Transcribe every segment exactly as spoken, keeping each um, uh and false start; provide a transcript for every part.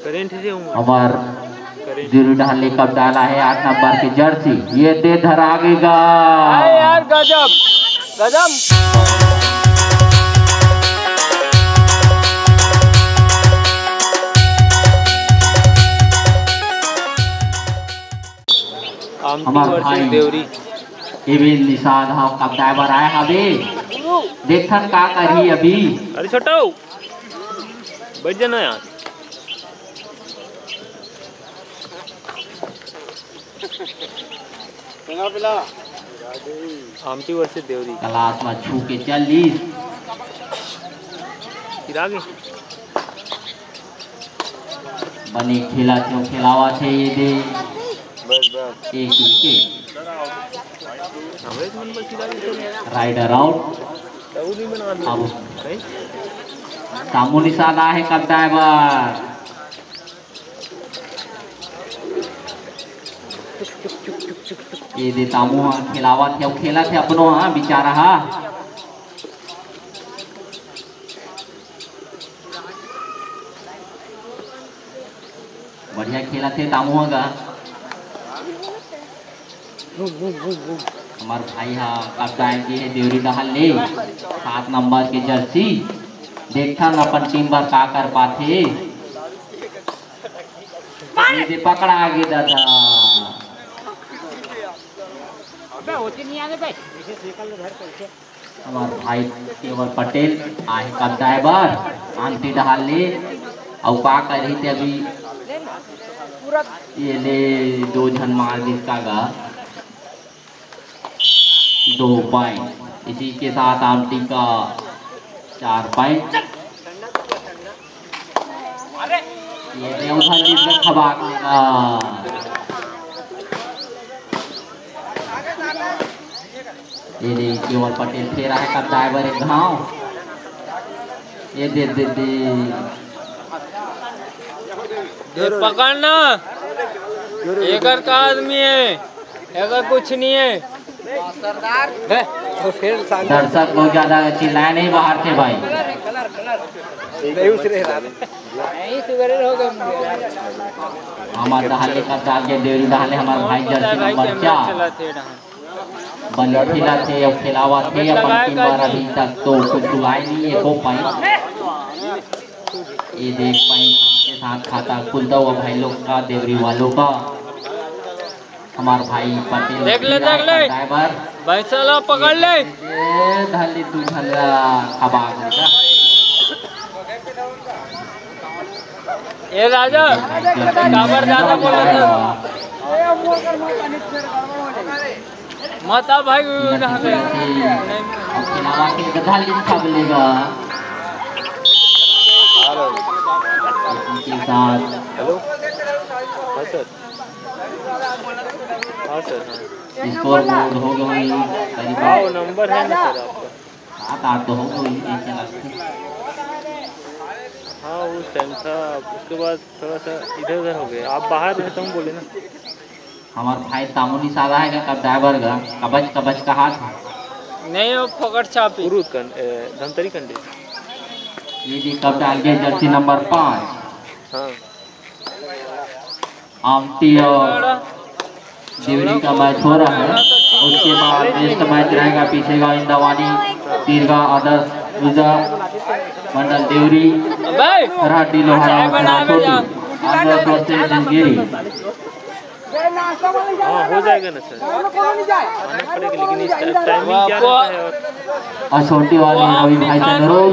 Current हे हमार। दिल्ली डहर ले कब डाला है आठ नंबर के जर्सी, ये दे धरा गे गा। अरे यार, गजब, गजब। आमटी हमार versus भाई देवरी। ये भी निषाद ह कब डाय बर आए हवे, देखथन का करही अभी। अरे छोटा हो, बैठ जाना यार। आमटी versus देवरी। क्लास में छू के चल लीस। फिर आगे। बने खेला थे, खेलावा थे ये दे। बस, बस। एक विकेट। Ryder out. अब तामू निषाद आहे कब डाय बर। ये दे तामू हा खेलावत हे, अउ खेलत हे अपनो हा बिचारा हा। बढ़िया खेलत हे तामू हा गा। हमार भाई हा कब्जा आए गे हे देवरी डहार ले, सात नंबर के जर्सी। देखथन अपन टीम बर का कर पाथे। ये दे पकड़ा आगे दादा। हमार भाई केवल पटेल आहे कब्जा आए बर आमटी डहार ले। अउ का करही ते अभी ये ले दो झन मार दिस का गा। दो पॉइंट। इसी के साथ आमटी का चार पॉइंट। ये देवधर जीत का खबाक लेगा। ये दे केवल पटेल फेर आहे कब्जा आए बर एक घाव। ये दे दे दे। ये पकड़ ना। एकर का आदमी है? एकर कुछ नहीं है। दर्शक बहुत ज्यादा चिल्लाए नहीं बाहर से भाई। हमार डहार ले कब्जा आगे देवरी डहार ले हमार भाई जर्सी नंबर चार। बने खेलत हे, अउ खेलावत हे अपन टीम बर। अभी तक तो कुछ हुआ ही नहीं, एको पॉइंट। ये दे एक पॉइंट के साथ खाता खुलता हुआ भाई लोग का, देवरी वालों का। हमार भाई पटेल देख ले, देख ले। ड्राइवर। भैंसा ला पकड़ ले। ए, धली तू झलरा खबा का। ए राजा, काबर ज्यादा बोलत हस? मत आ भाई, उ ना। अब खिलावा के गधा लिखा बोलेगा। हेलो। इसी के साथ हेलो। हाँ सर। हाँ सर, हाँ। स्कोर बोर्ड हो गई करीब। हाँ, वो नंबर है ना सर आपका। सात आठ तो हो गई, एक चला। हाँ, उस टाइम था, उसके बाद थोड़ा सा इधर उधर हो गया। आप बाहर रहे तो हम बोले ना। हमार भाई तामुनी साला है का ड्राइवर का कबच कबच का हाथ है। नहीं, वो पकड़ चापी। कुरुद कन-, ए, धमतरी कंडी। ये जी कब डाल गए जर्सी नंबर पाँच। हाँ। आमटी और देवरी का मैच हो रहा है। उसके बाद नेक्स्ट मैच रहेगा पीछे गांव इंदावानी, तीरगा आदर्श, पूजा मंडल देवरी, अबे! राठी लोहारा चाय मथुरा बनावे छोटू, जा। आदर्श वर्सेस नीलगिरी। हाँ, हो जाएगा ना सर। आना पड़ेगा, लेकिन इस टाइम, टाइमिंग क्या रहता है और और छोटे वाले रवि भाई से अनुरोध,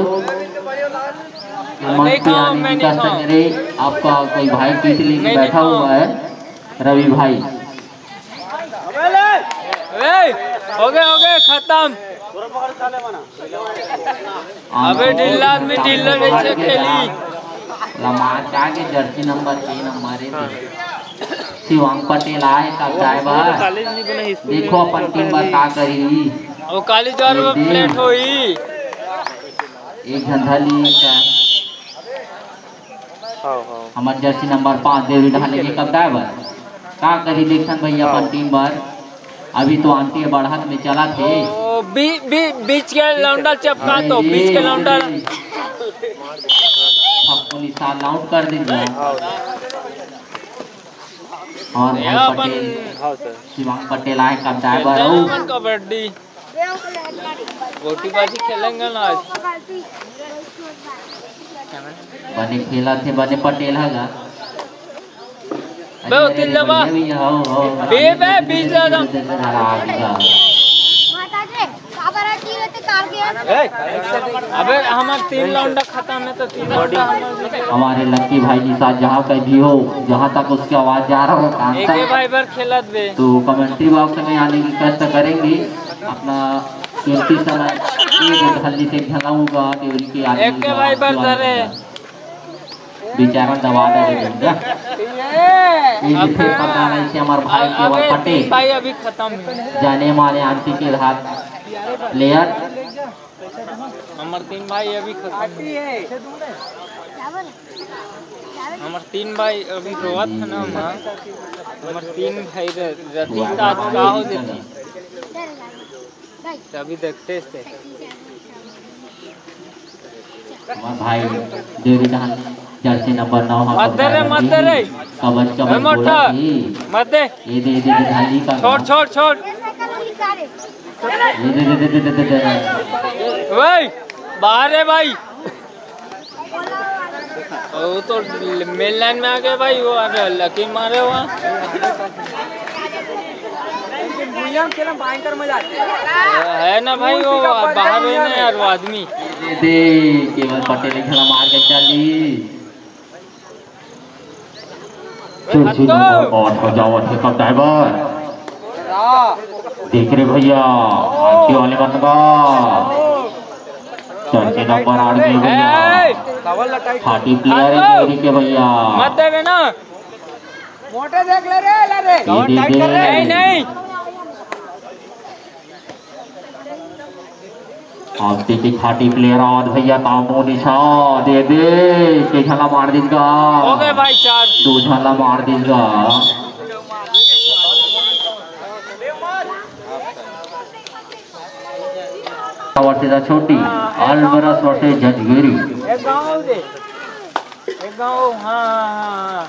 मंच पे आने की कष्ट करें। आपका कोई भाई पीछे लेके बैठा हुआ है, रवि भाई। ए, हो गए, हो गए, खत्म। अबे ढिल्ला आदमी ढिल्ला कैसे खेली? लमार के आगे जर्सी नंबर तीन हमारे थे। शिवांग पटेल आए का ड्राइवर। कॉलेज नहीं बना है, स्कूल देखो नहीं अपन बना टीम बर है। का करी। वो कॉलेज और वो ये प्लेट होई। एक झन धली का। हाँ, हाँ। हमर जर्सी नंबर पाँच देवरी ढाले के कब ड्राइवर। का करी देखथन भैया अपन टीम बर। अभी तो आंटी बढ़त में चला थे। ओ, बी-, बी-, बीच के लौंडा चपका तो, अरे, बीच के लौंडा। अरे। निशान आउट कर दीजिए। और भाई पटेल, शिवांग पटेल आए कब ड्राइवर हो। कबड्डी। गोटी बाजी खेलेंगे ना आज। बने खेला थे, बने पटेल हगा। बे, उतिल दबा। बे, बे, बीच लगा। अबे, हमार तीन लौंडा खत्म है, तो तीन लौंडा हमार। हमारे लक्की भाई के साथ जहाँ कहीं भी हो, जहाँ तक उसकी आवाज़ जा रहा हो, कान एक तक, भाई बर खेलत बे। तो कमेंट्री बॉक्स में आने की कष्ट करेंगे। अपना कीमती समय ये जो धल्ली से घलाऊंगा कि उनकी आदमी एक के भाई बर धरे। बेचारा दबा दे रे बेटा। ये भी फिर पता नहीं से हमार भाई केवल पटेल। भाई अभी खत्म है। जाने माने आंटी के हाथ प्लेयर। हमार तीन भाई अभी खत्म है। हमार तीन भाई अभी रोवत है ना माँ। हमार तीन भाई र-, रतीश तो आज का हो देती। तभी देखते थे। हमार भाई डेविड हन, जर्सी नंबर नौ, हाँ, मत दे रे, मत दे रे। कबच, कबच ए, मोटा। बोला थी। मत दे। ये दे, ये दे, ये दे, धाली का। छोड़, छोड़, छोड़। ये दे, दे, दे। ओए, बाहर है भाई। वो तो मेन लाइन में आ गए भाई, वो आ गए, लकी मारे हुआ। भैया, हम खेलम भयंकर मजा आती है। है ना भाई, वो बाहर है ना यार, वो आदमी। दे, केवल पटेल एक घला मार के चली। तुलसी नंबर आठ का जावत है कब ड्राइवर। देख रे भैया, आंटी वाले बन गा। चर्चे नंबर आठ में भैया। खाटी प्लेयर है मेरी के भैया। मत देवे ना। मोटे देख ले रे, ले रे। ये दे दे। नहीं, नहीं। अब देखिए खाटी प्लेयर आवत भैया, तामो निशा दे दे, के झला मार दिस गा। हो गए भाई चार। दो झला मार दिस गा। वर्सेस छोटी, अल्बरस वर्सेस जंजगेरी। एक गाँव दे। एक गाँव, हाँ, हाँ, हाँ, हाँ।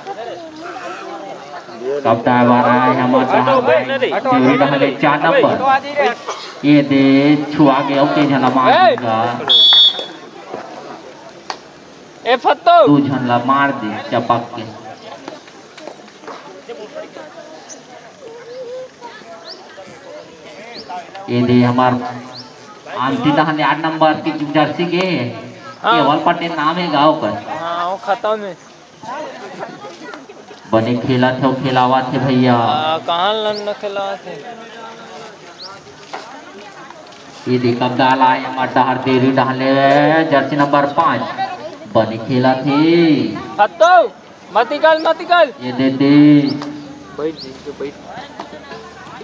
कब टाइम आ रहा है हमारे यहाँ पे? देवरी का हमें चार नंबर। ये दे छुआ के ओके झला मार ए! देगा। ए फत्तो। दो झला मार दे चपक के। ये दे हमार आंटी तहन आठ नंबर की जर्सी के हाँ। केवल पटेल नाम है गाँव पर। हाँ, वो खत्म है। बने खेला थे, खेलावा थे भैया। हाँ, कहाँ लन न खेलावा थे। ये देखा गाल आए हमार डहर देरी डहले जर्सी नंबर पाँच। बने खेला थे। हत्तो, मत निकाल, मत निकाल। ये दे दे। बैठ जी, तो बैठ।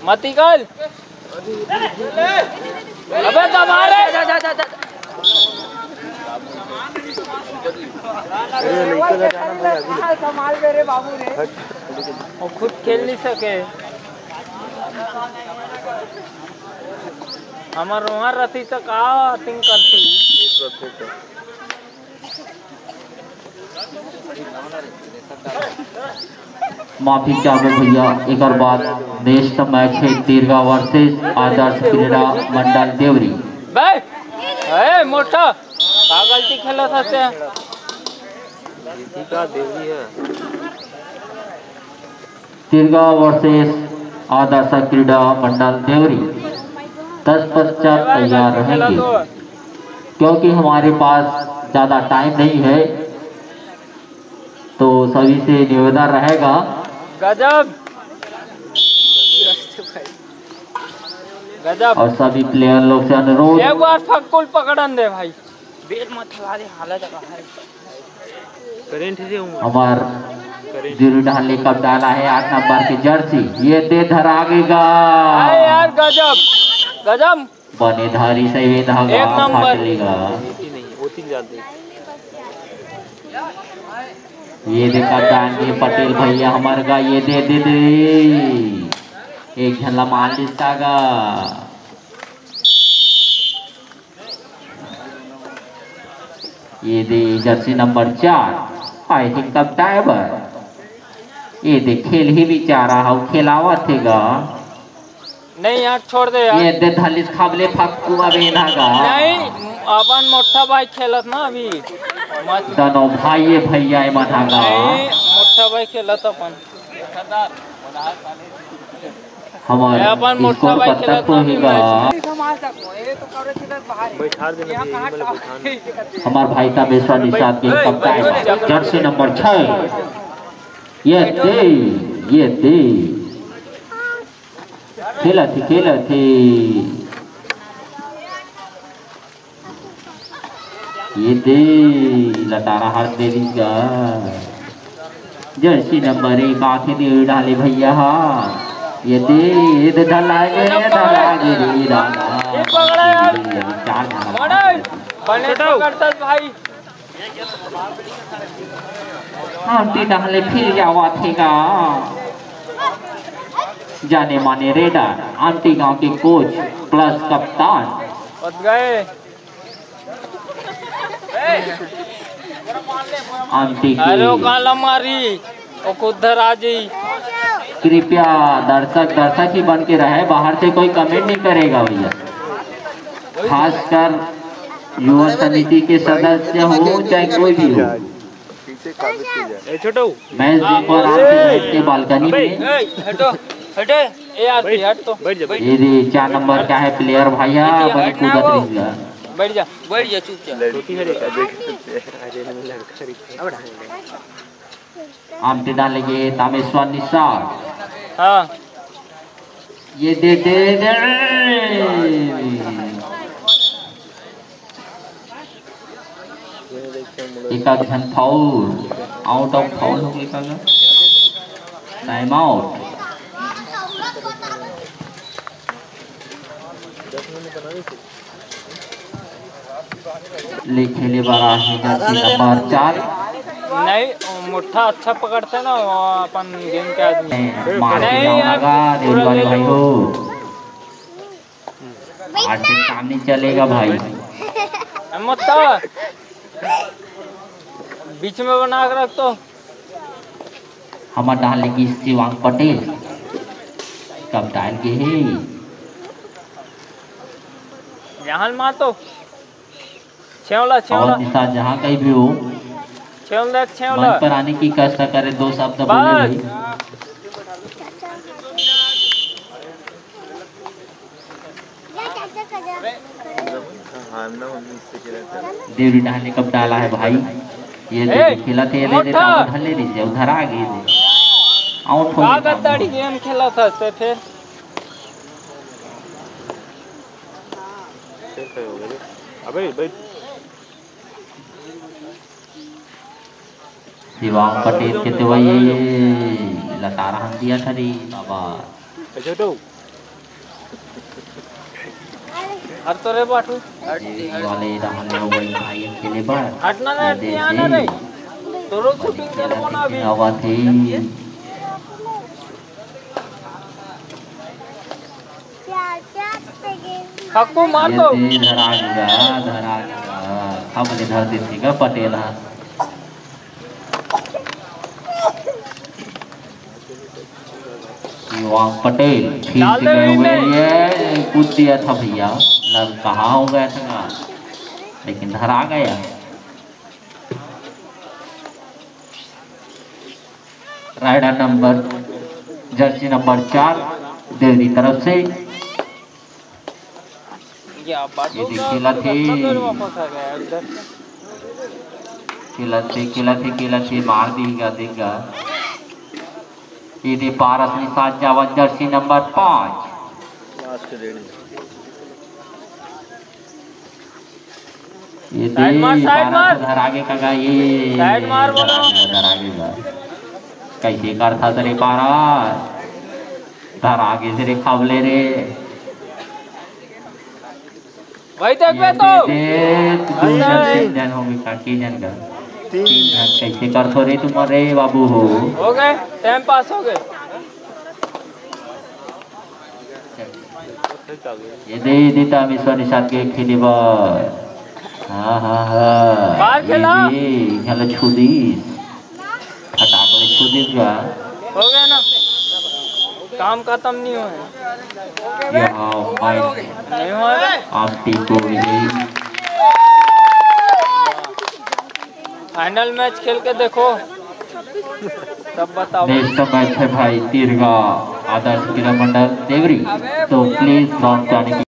मत निकाल। अबे दबा रे। जा, जा, जा, जा। अरे, लड़का का जाना भाई अभी। संभाल बे रे बाबू रे। हट। वो खुद खेल नहीं सके। हमार वहाँ रहती तो का acting करती। माफी चाहबो भैया, एकर बाद नेक्स्ट मैच है तिरगा वर्सेस आदर्श क्रीड़ा मंडल देवरी। बे, ए मोटा, का गलती खेलत हस ते? ठीक है, देवरी है। तिरगा वर्सेस आदर्श क्रीड़ा मंडल देवरी, तत्पश्चात तैयार रहेंगे, क्योंकि हमारे पास ज़्यादा टाइम नहीं है, तो सभी से निवेदन रहेगा। गजब, गजब। और सभी प्लेयर लोग से अनुरोध, एक बार फक्कुल पकड़न दे भाई। बेल मत हला दे, हाला जगह है। करंट से हूँ। हमार करंट। जीरो डाल ले कब डाला है आठ नंबर की जर्सी, ये दे धरा गई गा। अरे यार गजब, गजब। बने धारी से ये धागा एक नंबर। फाट लेगा। होती नहीं, होती नहीं जाती। ये दे कब डाल दे पटेल भैया हमार गा, ये दे दे दे। एक झला मार दिस गा। ये दे जर्सी नंबर चार, आई थिंक कब टाइबर। ये दे खेलही बेचारा, हव खेलावत हे गा। नहीं यार, छोड़ दे यार। ये दे धलिस खाबले फक्कू अबे ना गा। नहीं, अपन मोटा भाई खेलत ना अभी। मत दनो भाई ये भैया ए मन हा गा। नहीं, मोटा भाई खेलत अपन। हमर ये अपन मोटा score भाई कब खेलत तक ना होही अभी गा? Match। हमर भाई तामेश्वर निषाद के कप्तान, जर्सी नंबर छह। ये दे, ये दे। खेलत हे, खेलत हे। ये दे, लतारा हर दे दिस गा। जर्सी नंबर एक आथे दे डाले भैया हा। ये दे, ये दे धर लागे, धर लागे रे दादा। ये पकड़ा यार। चार धारा। बड़े, बड़े पकड़ता भाई। आमटी डहले फिर जावत हे गा। जाने माने रेडर, आमटी गांव के कोच प्लस कप्तान। पहुंच गए। आमटी के अरे, वो काला मारी, वो कुद्धर आ जी। कृपया दर्शक, दर्शक ही बन के रहे, बाहर से कोई कमेंट नहीं करेगा भैया। खासकर युवा समिति के सदस्य हो चाहे कोई भी हो, ए, छोटू। मैच देख रहा हूँ बैठ के बालकनी में। ए, हटो, हटे। ए, यार, बैठ, हट तो। बैठ जा, बैठ जा। ये दे, चार नंबर का है प्लेयर भैया, ये बड़ी हटना कूदत वो। रही है। बैठ जा, बैठ जा चुपचाप। लड़की है रे, अजय की चुपचाप। अरे, मैं लड़का रे। आमटी डाले गे तामेश्वर निषाद। हाँ। ये दे, दे, दे। एकाध झन foul, out of foul हो गे का? Time out। ले खेले बर आही जर्सी नंबर चार। नहीं, मोटा अच्छा पकड़ते ना, वो अपन गेम के आदमी। मार के नहीं जाओ यार, ना गा, पूरा देवरी वाले ले भाई लो। हो। आज से काम नहीं चलेगा भाई। मोटा, बीच में बना के रख तो। हमर डाल लगी शिवांग पटेल। कब डाल के हे? जहान मार तो। छेवला, छेवला। और निशा जहाँ कहीं भी हो, छेवला, छेवला। मंच पर आने की कष्ट करे, दो शब्द बोले बस। भाई। देवरी डहान ले कब डाला है भाई? ये ए, देखिए, खेला थे, ये दे, मोटा। दे, उधर ले दीजिए, उधर आ गए थे। आउट हो का गया। गद्दारी गेम खेला था से फिर? अबे, भाई। शिवांग पटेल के तो वही लतारा हम दिया था रे बाबा। अच्छा तो। हट तो रे बाटू। ये वाले रहने वो वही भाई के लिए बार। हटना ना, ये हटना, आना देखिए। नहीं। तो रोज shooting कर बोला अभी। आवाज थी। हक्कू मार ये दो। तेज धरा गया, धरा गया। अब ले धर देते का पटेल हा। शिवांग पटेल फिर डाल से दे गए हुए, इन्हें। ये कूद दिया था भैया, लग कहाँ हो गया था, लेकिन धरा गया। राइडर नंबर, जर्सी नंबर चार, देवरी तरफ से। ये देखिए, लथे। वापस आ गया इधर। खेलत हे, खेलत हे, खेलत हे, मार देगा, देगा। ये दे पारस निषाद जावत, जर्सी नंबर पाँच। ये दे side मार, side पारस मार। उधर आगे का गा, ये side मार बोलो। उधर आगे का। कैसे करथा तेरे पारस? उधर आगे से रे खाबले रे। भाई, देख बे तो। दे, दे, दो जन, तीन जन हो गए, का, तीन जन का। तीन जन कैसे करथो रे तुम रे बाबू हो? हो गए, time pass हो गए। ये दे, ये दे, तामेश्वर निषाद के खेले बर। हाँ हाँ हाँ। बाहर खेला। ये घाला छू दिस। फटाक ले छू दिस गा। हो गया ना, काम खत्म नहीं हुआ है। ये हाँ माइक। नहीं हुआ है। आमटी को विजयी। फाइनल मैच खेल के देखो, तब बताओ। नेक्स्ट मैच है भाई तीरगा आदर्श क्रीड़ा मंडल देवरी। तो प्लीज लॉन्च जाने की